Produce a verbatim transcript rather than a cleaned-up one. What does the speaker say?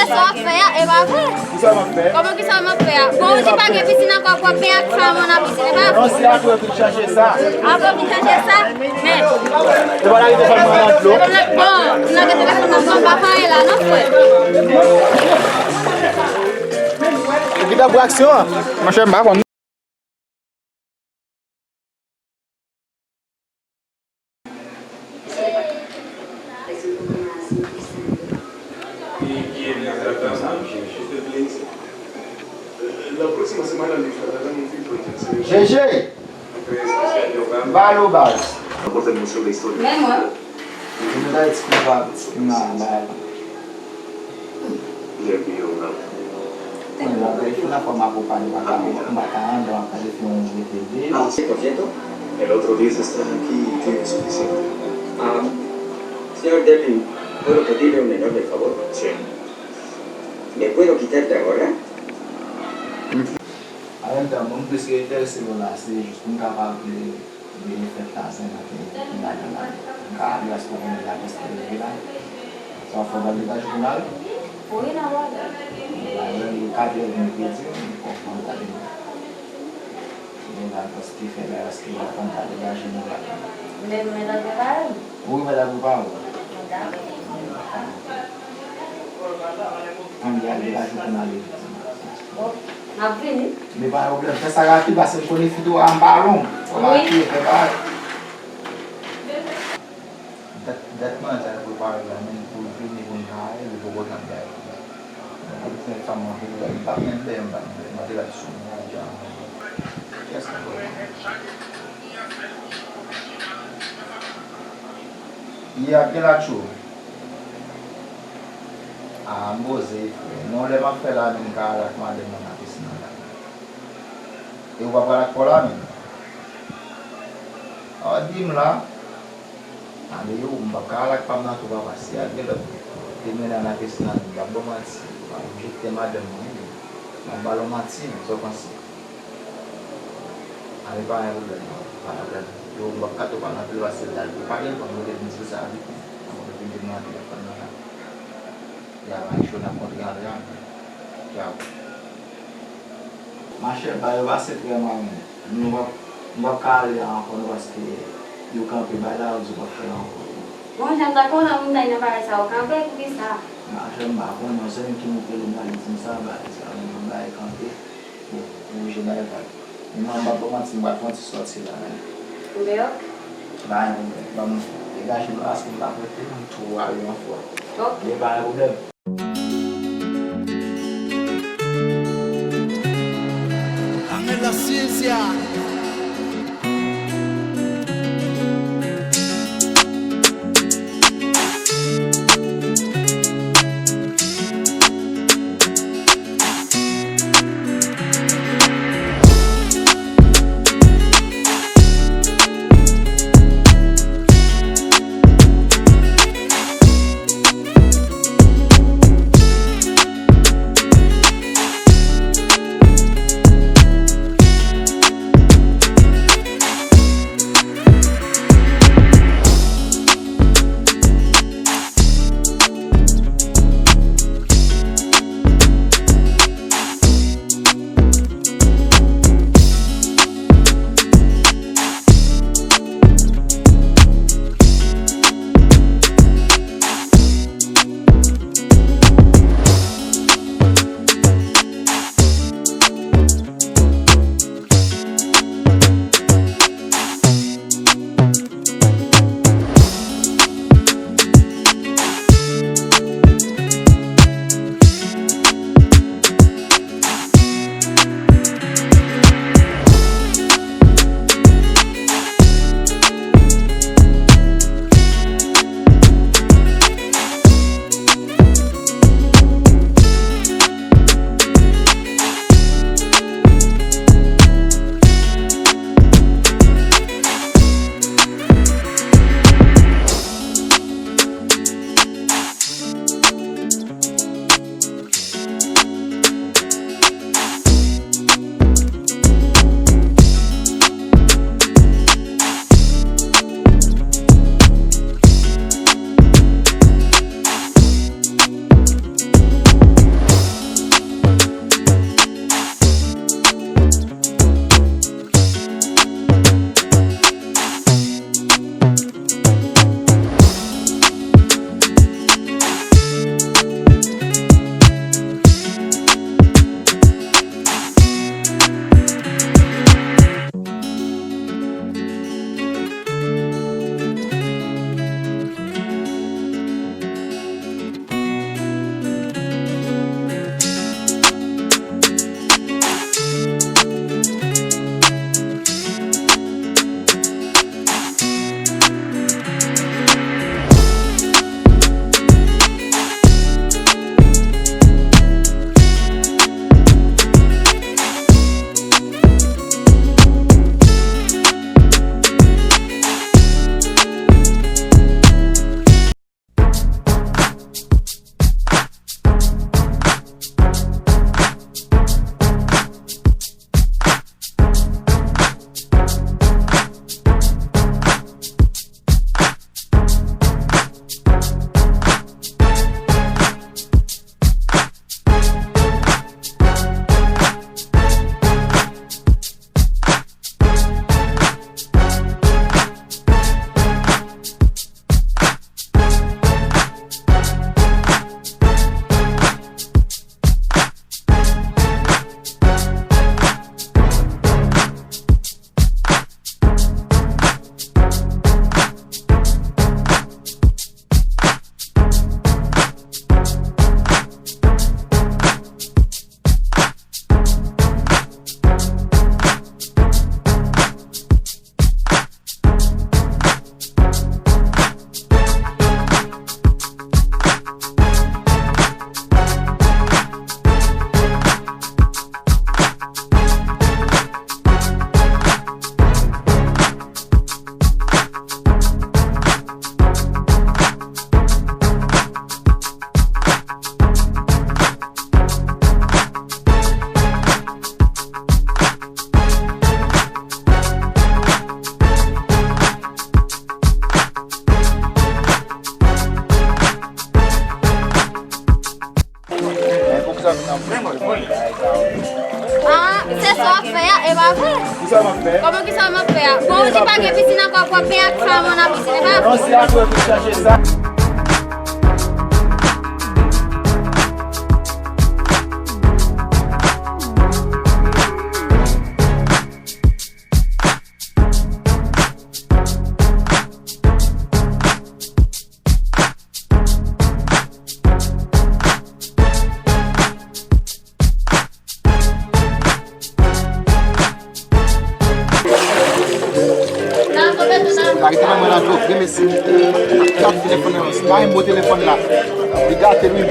Sa w ap fè a, e pa vre. Kisa m ap fè? Kòman kisa m ap fè a? Bon, ou di pa gen pisin ankò, w ap gen ak fanm ou nan pisin, e pa vre. Non, se apre w vin chèche sa. Apre w vin chèche sa? Men. Se pa la ki te fè m nan dlo. Bon, m nan gen telefòn nan, m pa fè anyen la, non, frè. Ou ki t ap wè aksyon an? Monchè, m pa konn. Jeje! Balo baz. Men mwen. Mwen la, telefòn nan fò m akonpanye, m pa ka, m pa ka andan, m ap gade fè yon rete de. Ah, sí, por cierto, el otro diez está aquí, tiene suficiente. Ah, señor Devlin, ¿puedo pedirle un enorme favor? Sí. ¿Me puedo quitar de ahora? An menm tan, mwen m plis enterese yo la, se jis pou m kapab, eh, vini fèt la, se nan ke m ladan la. M ka ale, paske w konnen la, paske leve la. Sa w fè, w pral degaje pou n ale? Wi, n ap ale. N ap ale, e katrè mèkredi, m konprann w pral degaje. Degaje, paske fè la, paske w ap konn pral degaje, nou pral. Men nou mèt ap prepare m. Wi, mèt ap prepare w. Dakò. Ann, degaje pou n ale. Bon, n ap vini. Men pa gen pwoblèm. Fè sa rapid, paske m konnen fi tou a m pa long. Fò m ap fè bagay. Dat, dat mwen sa prepare la, men pou l vini pou n ka ale, li poko janm bay. Mwen te di fanm mwen pou l, li pa menm dèyè m, pa menm dèyè m, mwen te la sou mwen, jan. Kiyès ki pral? Yè ap gen la tchou. Ah, m poze, frè. Non, lè m ap fè la, menm ka al ak madanm mwen nan pisin nan la. E ou pa pral ak pa w la menm? Ah, di m la. Ale yo, m p ap ka al ak pa m nan tou, papa. Si al gen lòt, te mennen nan pisin nan, m p ap ba w manti. M ap jete madanm mwen, wi. M ap ba l yon manti, men sa w panse? Ale pa gen pwoblèm, non. Pa gen pwoblèm. Yo, m p ap ka tou pale anpil paske l al tou. Pa gen pwoblèm, yo te vin di sa avèk mwen. Mwen te vin di mwen an telefòn nan la. Ya, bay cho n ap kontre antre a. Ciao. Machè, bagay yo pase trè mal, men. Nou p ap, nou p ap ka ale a ankò, non, paske yo kanpe bay la, yo di yo p ap fè l ankò. Bon, jan m ta konnen w nan bagay sa yo kanpe, poukisa? Machè, m pa konnen, yon sèl moun ki montre l, li di m sa, bagay sa, men yon bagay kanpe. Bon, oblije bay vag. Men mwen, m p ap ba w manti, m pral fè yon ti sòti la, men. Ou deyò? Pa gen pwoblèm. Ban m degaje m la, paske m p ap rete, m twò ale anfò. Ok. Men pa gen pwoblèm. Ángel La Ciencia. Kisa m ap fè? Kòman kisa m ap fè a? Bon, ou di pa gen pisin ankò, pwòp men ak sa, mwen nan pisin, e pa? Non, se apre pou chache sa. Arete nan mwen la, dlo vre, mesye. Gad telefòn nan, se pa yon bon telefòn la. Li gate l, wi.